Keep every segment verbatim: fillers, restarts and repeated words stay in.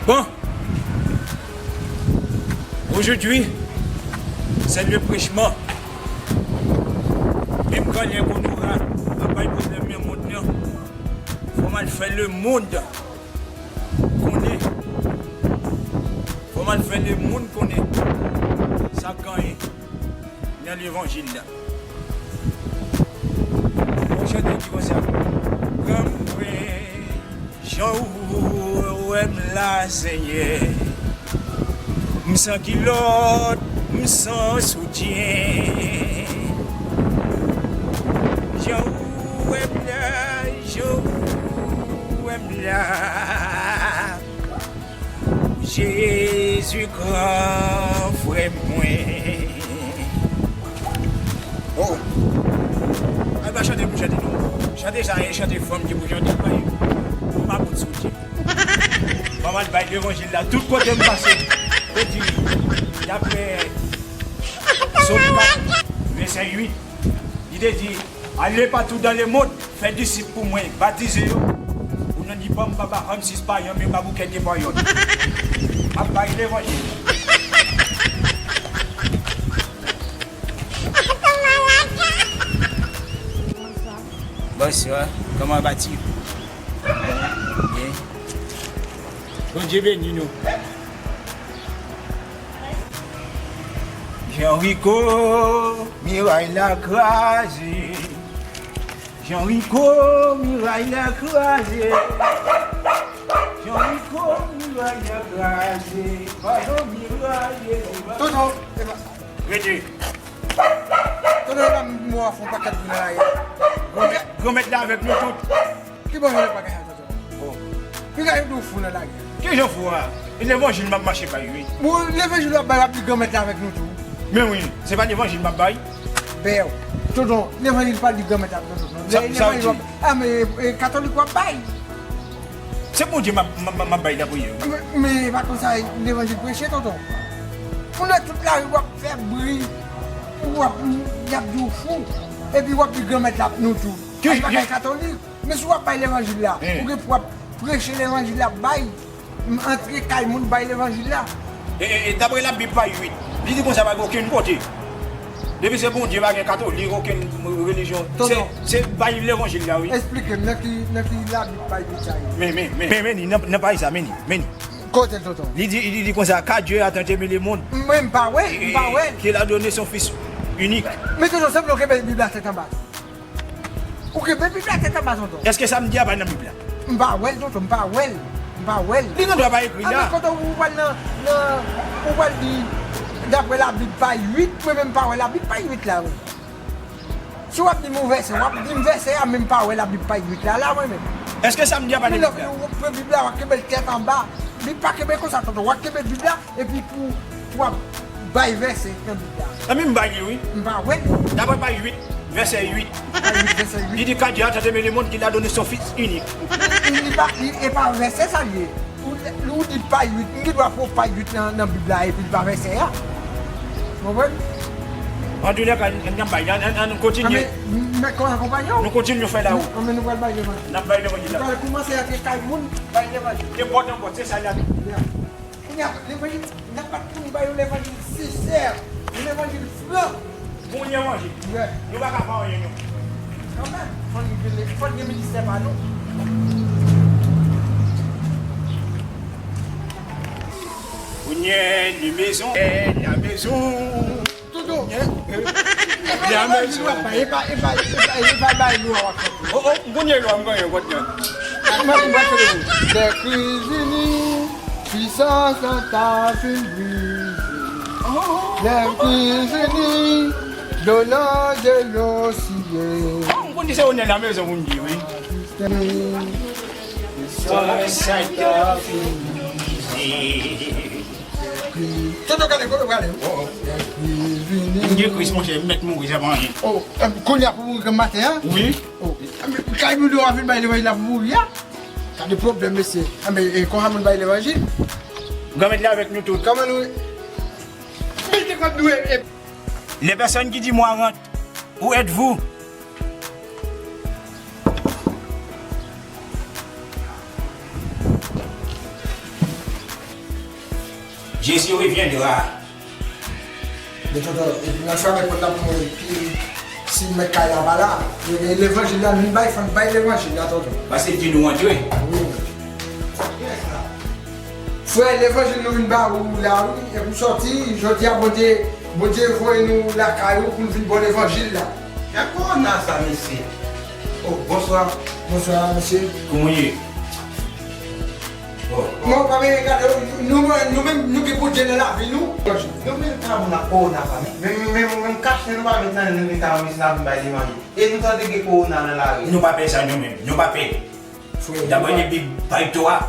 Bon, aujourd'hui, c'est le prêchement. Menm kanlè konora ap bay pwoblèm nan mond nan. Fò m al fè lemonn konnen. Fò m al fè lemonn konnen sa k genyen nan levanjil la. Yon chante ki konsa. Pran mwen jan ou wè m la, Senyè. M san kilòt, m san soutyen. Jan ou wè m la, jan ou wè m la. Jezi gran frè mwen. Oh. Ay, pa chante pou chante non. Chante sa, e chante fanm ki pou chante, bay. Ou pa pou soutyen. Manman l bay levanjil la tout kote m pase. Te di, daprè Sòm kat, vèsè uit, li te di, allez partout dans le monde, fè disip pou mwen, batize yo. Ou nan di pa m papa Ramsis Payan, men pa bouke de Payan. M ap bay levanjil. Bonswa, kòman w bati? Byen. Bondye beni nou. Jan Rico, miray la kraze. Jan Rico, miray la kraze. Jan Rico, miray la kraze. Padon, miray, miray. Tonton, e pa. Rete. Tonton, e pa mwen fè yon pakèt moun nan lari a. Granmèt, Granmèt la avèk nou tout. Ki bò yo pa gen sa, tonton? Bon. Piga yo di w fou nan lari a. Ki jan fou a? E levanjil m ap mache bay, wi. Bon, levanjil w ap bay, w ap di Granmèt la avèk nou tou. Men wi, se pa levanjil m ap bay. Bèw. Tonton, levanjil pa di Granmèt la avèk nou, tonton. Sa, sa w di? Levanjil w ap, a, men, e, katolik w ap bay. Se Bondye m ap, m ap, m ap bay lapriyè, wi. Men, men, e pa konsa levanjil preche, tonton. Moun nan tout lari, w ap fè bri, w ap, y ap di w fou, epi w ap di Granmèt la ap nou tou. Ki, ay, bagay katolik. Men si w ap bay levanjil la, hmm, ou gen pou w ap preche levanjil la, bay, m antre kay moun bay levanjil la. E, e, e, daprè Labib pa uit, li di konsa pa gen okenn kote. Depi se Bondye, pa gen katolik, okenn relijyon. Se, tonton, se bay levanjil la, wi. Esplike m, nan ki, nan ki Labib pa uit sa ye? Men, men, men, men, men li, nan, nan paj sa, men li, men li. Kote l, tonton? Li di, li di konsa, car Dieu a tant aimé le monde, mwen, m pa wè l, m pa wè l, qu'il a donné son Fils unique. Men tonton, sanble w kenbe Bib la tèt anba. Ou kenbe Bib la tèt anba, tonton. Èske sa m di a pa nan Bib la? M pa wè l, tonton, m pa wè l. M pa wè l. Li nan dwa pa ekri la. A, men kote ou pral nan, nan, ou pral di, daprè Labib pa uit, mwen menm m pa wè Labib pa uit la, wi. Si w ap di m yon vèsè, w ap di m vèsè a, men m pa wè Labib pa uit la, la, mwen menm. Èske sa m di a pa nan Bib la? Men lè w pran Bib la, w ap kenbe l tèt anba. Bib pa kenbe konsa, tonton. W ap kenbe Bib la, epi pou, pou w ap bay vèsè nan Bib la. Anben, m bay li, wi. M pa wè l. Daprè pa uit, vèsè uit. Pa uit, vèsè uit. Li di, car Dieu a tant aimé le monde qu'il a donné son Fils unique. Li pa, li, e pa vèsè sa l ye. Ou, ou di pa uit, m gen dwa pran pa uit nan, nan Bib la, epi l pa vèsè a. Ou konprann? Antoulèka, n, n ap bay, an, an, an nou kontinye. Anben, m, m kontinye fè la, wi. Nou kontinye fè la, wi. Anben, nou pral bay levanjil. N ap bay levanjil la. Nou pral kòmanse antre kay moun, bay levanjil. De pòt an pòt, se sa l ap ye. Yeah. Kounye a, levanjil, n ap bat pou nou ba yo levanjil sensè, yon levanjil fran. Bon levanjil. Yeah. Nou pa ka fè anyen, non. Kanmenm, fò n gen, fò n gen ministè pa nou. Kounye a, li mezon, la mezon. Tonton. Hein? Epi levanjil w ap bay, e pa, e pa, e pa, e pa bay lwa w ap fè. Oh, oh, m konnen lwa, m konnen, m konnen. Mwen, mwen, mwen, mwen. Lè kriz vini, pisans lan ta fin brize. Lè kriz vini, dlo nan dlo siye. Oh, m konnen se onè la mezon pou m di, wi. Pisans lan ta fin brize. Toto, gade, kote w prale? Oh, oh. M gen kriz, monchè, m mèt mouri, sa pa anyen. Oh, eh, kounye a pou mouri granm maten an? Wi. Oh, eh, kay moun yo a vin bay levanjil la pou mouri a? Gade pwoblèm, mesye. Ah, men, eh, konsa moun bay levanjil? Granmèt la avèk nou tout. Kòman nou? Mete kòb nou, eh, eh. Les personnes qui disent moi rentre, où êtes-vous? Jésus reviendra. Men tonton, epi nan fèmen pòt la pou mwen, epi si mèt kay la pa la, yo gen levanjil la, nou bay, fò n bay levanjil la, tonton. Paske l di nou antre. Wi. Frè, levanjil nou vin ba ou la, wi, epi w sòti, jodi a, Bondye, Bondye voye nou lakay ou pou n vin ba w levanjil la. Gad kòwona sa, mesye. Oh, bonswa. Bonswa, mesye. Kòman w ye? Oh. Non, pa bezwen gade, nou, nou, nou menm, nou gen Bondye nan lavi nou. Nou menm ka moun ak kòwona, pa menm, menm, menm, menm kachnen nou pa met nan, nou gen ka yon mesye la vin bay levanjil. E nou tande gen kòwona nan lari. Nou pa pè sa, nou menm. Nou pa pè. Frè, daprè li Bib, pa Victoire,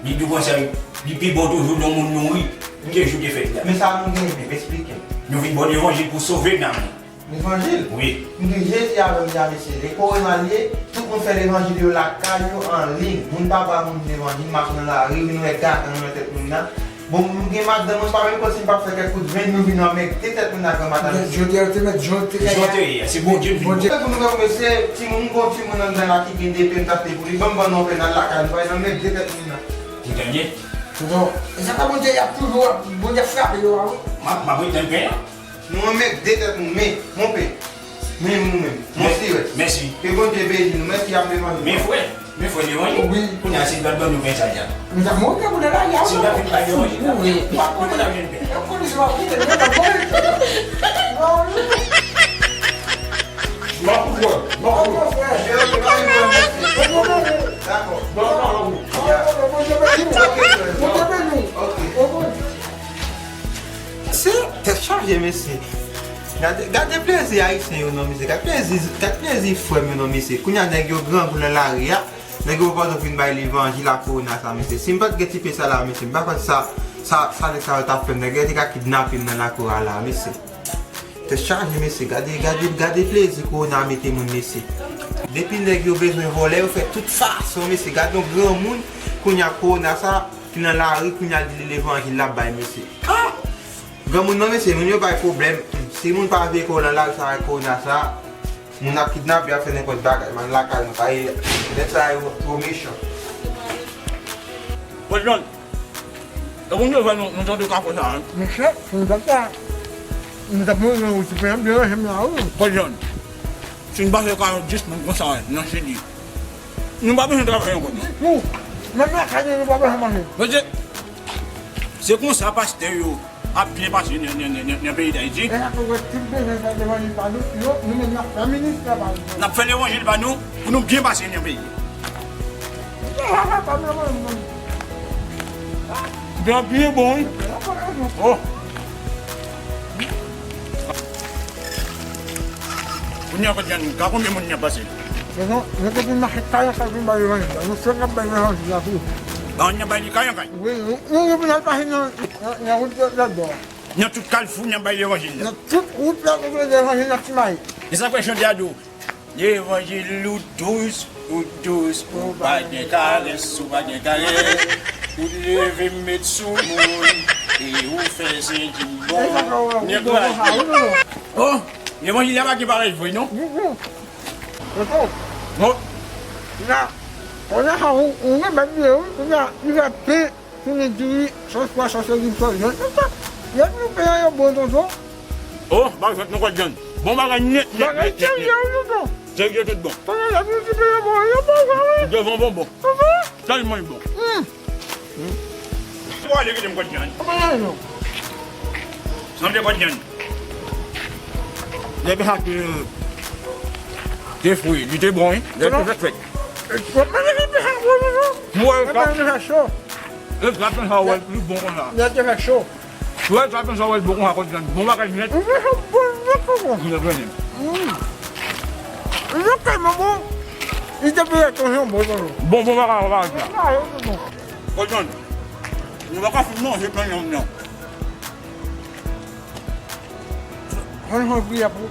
li di konsa, li pi bon toujou nan moun nouri ke jou defèt la. Men sa nou genyen menm, eksplike m. Nou vin ba w levanjil pou sove nanm ou. Levanjil? Wi. M di Jezi avè m, di a mesye, e kowona l ye, tout moun fè levanjil yo lakay yo, an liy. Moun pa ba moun levanjil, mache nan lari, vin wè gate nan tèt moun nan. Bon, nou gen madanm, mwen pa menm konn si m p ap fè kèk kout venn, nou vin anmègde tèt moun nan granmatan. Jodi a, yo te mèt jan yo te ka. Jan yo te ye, se Bondye ki Bondye. Pou nou wè, mesye, timoun, m gon timoun anndan la ki gen de pen, m t achte pou li, ban m ban non pen nan lakay nou, pa anmègde tèt moun nan. Ou tande? Tonton, e sa pa Bondye, y ap toujou, Bondye ap frape yo a, wi. M ap, m ap ret tann pen an. Nou anmègde tèt nou, men, monpè, men nou menm, mon sirèt. Mèsi. Ke Bondye beni nou, mèsi, ap levanjil. Men frè, men frè levanjil. Wi. Kounye a, se gad ban nou pen sa dja. Nou t ap mouri pou de la, y a. Si nou ta vin bay levanjil la, wi, nou pa t ap jwenn pen. Yo konnen se w ap kite, nou t ap mouri. Non, non. Mwen pou frè, mwen pou frè. Dakò. Non, non, non. Bondye beni w. Bondye beni w. Ok. Se tèt chaje, mesye. Gade, gade plezi ayisyen yo non, mesye. Gade plezi, gade plezi frè m yo non, mesye. Kounye a nèg yo grangou nan lari a. Nèg yo poko fin bay levanjil a kowona sa, mesye. Si m pa t gen ti pen sa la, mesye, m pa konn sa, sa, sa nèg sa yo t ap fè m. Nèg yo te ka kidnape m nan lakou a la, mesye. Tèt chaje, mesye. Gade, gade, gade plezi kowona mete moun, mesye. Depi nèg yo bezwen vòlè, yo fè tout fason, mesye. Gade yon granmoun, kounye a kowona sa, ki nan lari, kounye a li levanjil l ap bay, mesye. Ah! Granmoun nan, mesye, moun yo bay pwoblèm. Si moun pa veye kowona, lari sa, kowona sa, moun ap kidnape, ap fè nenpòt bagay, man, lakay nou, pa ye, nèg sa yo twò mechan. Bon, John, e moun yo fè nou, nou tande kafou sa, hein? Monchè, si nou t ap fè, nou t ap mouri nan wout, se pa yon deranje m la, wi. Bon, John, si nou pa fè ka yon dis moun konsa, nan Chili, nou pa bezwen travay ankò, non. Ditou. Menm lakay nou, nou pa bezwen manje. Mesye, se konsa pastè yo ap byen pase nan, nan, nan, nan, nan peyi Dayiti. E sa fè w wè tout bezwen fè levanjil pa nou, yo, nou menm n ap fè ministè pa nou. N ap fè levanjil pa nou pou nou byen pase nan peyi. Byen, byen bon, wi. Oh. Kounye a, kote Jan, ka konbyen moun y ap pase? Yo, yo te vin mache kay an kay vin bay levanjil la. Nou sèl n ap bay levanjil la tou. Ba, n ap bay li kay an kay? Wi, nou, nou, nou vin al pase nan, nan, nan wout lòtbò a. Nan tout kalfou, n ap bay levanjil la. Nan tout wout la, nou bay levanjil nan Ti Mayi. E sa fè chante a di w, levanjil ou dous, ou dous, ou pa gen karès, ou pa gen karès. Ou leve m met sou moun, e ou fè senti m bon. Nèg la. Oh, levanjil la pa gen parèy vre, non? Bon. La, kounye a, ou, ou gen bèt vye, wi, kounye a, li fè pen. Tounen diri, sòs pwa, sòs legim, sòs vyann. Tout sa. Lè nou pen an yo bon, tonton. Oh, bagay fèt nan kòd John. Bon bagay nèt, nèt, nèt, nèt, nèt. Serye, wi, tonton. Serye tout bon. Tonton, lè nou ti pen yo bon, yo bon, wi. Devan bonbon. Tonton. Tèlman bon. Hmm. Ou ale kite m kòd John. Kòman non? Sanble kòd John. Lè pen sa te, te fri, li te bon, wi. Lè te fèk fèk. Mwen pa gen pen sa bon, non. Mwen pa gen pen sa cho. E sa pen sa wè li bon konsa. Lè te fè cho. Wè sa pen sa wè li bon konsa kòd John. Bon bagay nèt. Mwen fè bon, bon, bon. Mwen fè bon. Hmm. Li tèlman bon. Li te peye ton yon bon, bon. Bon, bon bagay, bon bagay sa. Kòd John. Nou pa ka fin manje pen yonm nan. Ann fè priyè pou.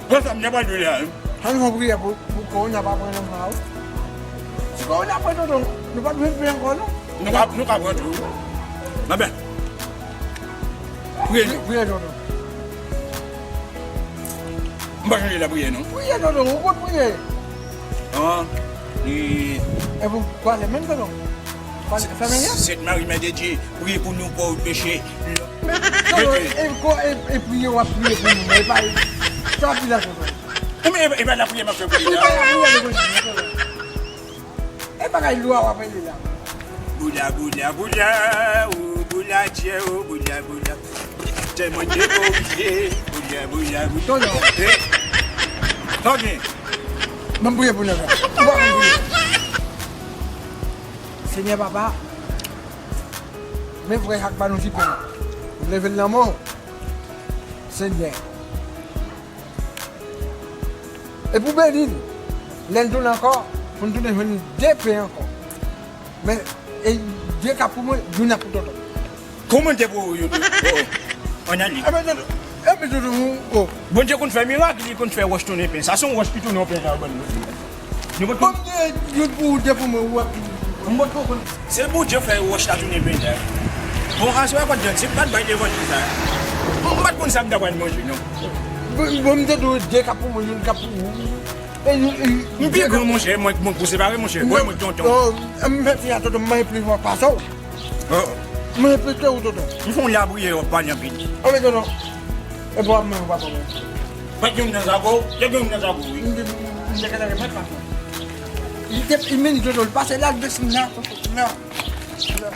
Gwo sa m te pral di la, wi. Ann fè priyè pou, pou kòwona pa pran nan ma ou. Si kòwona pran tonton, nou pa bezwen pen ankò, non. Nou ka, nou ka pran tou. Anben. Priye nou. Priye tonton. M pa sonje la priyè, non. Priye tonton, ou konn priye. An, e. E pou pale menm tonton. Sent Mari, Mè de Dye, priye pou nou pòv peche. Tonton, e, e, e priye w ap priye pou nou, men e pa, sa w ap di la, tonton. Ou men, e, e pa lapriyè m ap fè pou li la. E pa lapriyè, tonton. E bagay lwa w ap rele la. Boula, boula, boula, o boula, tchè, o boula, boula. Tèlman de korije, boula, boula, boula. Tonton. E? Sa w gen? Ban m priye pou nèg la. Ou pa konn priye. Senyè Papa, men frè a k ba nou ti pen an. Ou leve l nan men w, Senyè. Epi w beni n. Lè n tounen ankò, pou n tounen jwenn de pen ankò. Men, e de kap pou mwen, youn ap pou tonton. Kòman te pou yo tou? Oh, oh. Ann ale. Enben, tonton, enben, tonton, oh. Bondye konn fè mirak, li konn fè wòch tounen pen. Sa se yon wòch ki tounen yon pen sa yo ban nou. Nou pot konn. Bon, de, youn pou ou, de pou mwen, ou ap. M pot konn. Se Bondye fè wòch la tounen pen sa. Bon, aswè a pa t jwenn, se m pa t bay levanjil sa. M pa t konn sa m ta pral manje, non. Bon, bon, m te di w de kap pou mwen, youn kap pou ou. E nou, e, m pi gran, monchè, mwen, mwen pou separe, monchè. Mwen, mwen, tonton. Oh, m fè ti a, tonton, m manje plis mwen pase w. Oh. Mwen pete ou, tonton. M fè yon lapriyè, w ap pale anpil. Anben, tonton. E bò ap mwen, w ap mwen. Mwen gen yon nan zago, te gen yon nan zago, wi. M te, m te, m te gentan remèt, patwon. Li te, li men, tonton, li pase la, l desann la, tonton, la. La.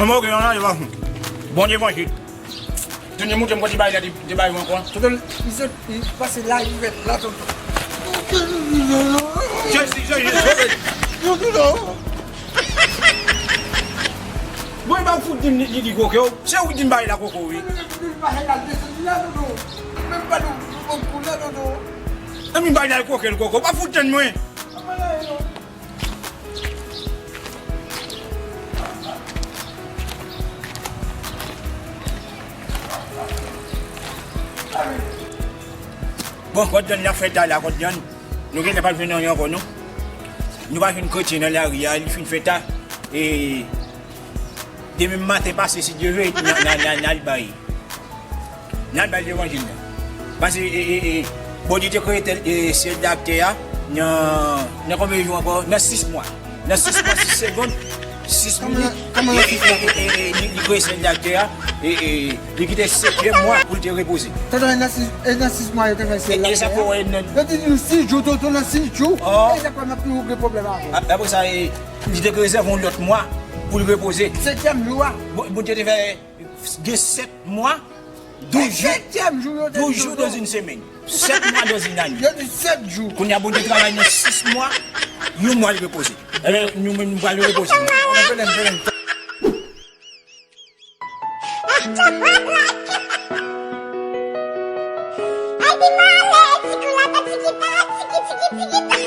Mwen, mwen, gen yon la, li pa fou. Bon levanjil. Tounen montre m kote bagay la te, te bay ou ankò. Tonton, li sot, li pase la, li fè la, tonton. Jezi, Jezi, sove. Bon, e pa ou fout di m li, li, li koke w. Se ou ki di m bagay la koke w, wi. Li pase la, desann la, tonton. Menm pa nou, nou bon kou la, tonton. E mi bagay la koke l koke w. Pa fout tann mwen. Bon, Kòdyann, n ap fè ta la, Kòdyann. Nou gentan pa jwenn anyen ankò, non. Nou pa jwenn kretyen nan lari a, li fin fè ta. E demen maten pase, si Dye vle, n a, n a, n a, n al bay. N al bay levanjil la. Paske, e, e, e, Bondye te kreye tèl, e, syèl la ak tè a nan, nan konbyen jou ankò? Nan sis mwa. Nan sis mwa, sis segonn, sis minit. Kòman nan sis mwa? E, e, e, e, li, li kreye syèl la ak tè a. E, e, li kite setyèm mwa pou l te repoze. Tonton, e nan sis, e nan sis mwa yo te fè syèl la ak tè a? Yo di nou sis jou, tonton, nan sis jou. E sa fè n ap toujou gen pwoblèm avè w. Apre sa, e, li te rezève yon lòt mwa pou l repoze. Setyèm jou a. Bon, Bondye te fè gen sèt mwa, douz jou, douz jou dans une semaine. Sèt mwa dans une année. Yo di sèt jou. Kounye a, Bondye travay nan sis mwa, yon mwa l repoze. Ebyen, nou menm, nou pral repoze. Ann fè lè, fè lè. Ay, pi malè, ti kou la, ti kita, tiki, tiki, tiki, ta.